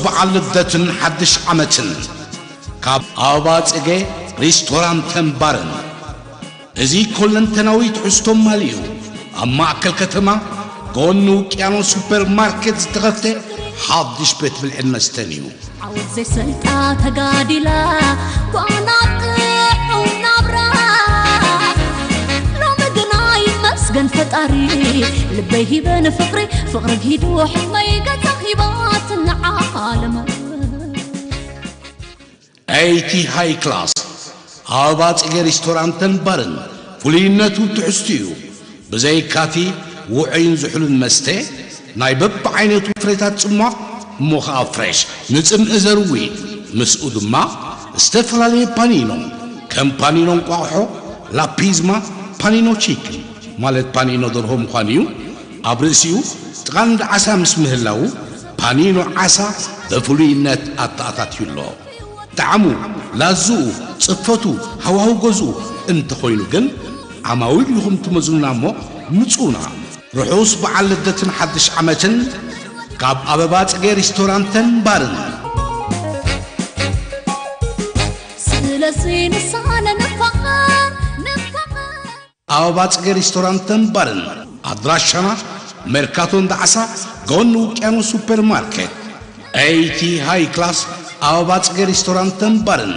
በዓል ልደትን ሓድሽ ዓመትን ካብ ኣበባ ጽጌ ሪስቶራንተን ባርን። እዚ ኮለንተናዊ ትሕዝቶ ማልዩ ኣብ ማእከል ከተማ ጎኒ ውቅያኖስ ሱፐር ማርኬት ዝተኸፍተ ሓድሽ ቤት ብልዕን መስተን እዩ። ዓወት ዘይሰልጣ ተጋዲላ ጓና ጥዑም ናብራ። ሎሚ ግና ይመስገን ፈጣሪ ልበይ ሂበ ንፍቕሪ፣ ፍቕሪ ግሂዱ ሕልመይ ገዛ ሂባትኒ ዓለም። ኤይቲ ሃይ ክላስ ኣበባ ጽጌ ሪስቶራንተን ባርን ፍሉይነቱ ትሕዝቱ እዩ። ብዘይካቲ ውዑይን ዝሑልን መስተ፣ ናይ በብዓይነቱ ፍሬታት ጽሟቕ እሞ ኸኣ ፍሬሽ ንጽምኢ ዘርዊ፣ ምስኡ ድማ ዝተፈላለየ ፓኒኖ፣ ከም ፓኒኖ እንቋቑሖ፣ ላፒዝማ፣ ፓኒኖ ቺክን ማለት ፓኒኖ ደርሆ ምዃኑ እዩ። ኣብ ርእሲኡ ጥቓ እንዳ ዓሳ ምስ ምህላዉ ፓኒኖ ዓሳ ብፍሉይነት ኣተኣታትዩ ኣሎ። ጣዕሙ፣ ላዝኡ፣ ጽፈቱ፣ ሃዋህው ገዝኡ እንተኾይኑ ግን ዓማዊል ኢኹም ትመዝኑና እሞ ምጹና። ርሑስ በዓል ልደትን ሓድሽ ዓመትን ካብ ኣበባ ጽጌ ሪስቶራንተን ባርን። ስለዚ ንሳነ ንፋቐር ንፋቐር። ኣበባ ጽጌ ሪስቶራንተን ባርን። ኣድራሻና መርካቶ እንዳዓሳ ጎኒ ውቅያኖስ ሱፐርማርኬት። ኤይቲ ሃይ ክላስ ኣበባ ጽጌ ሪስቶራንተን ባርን።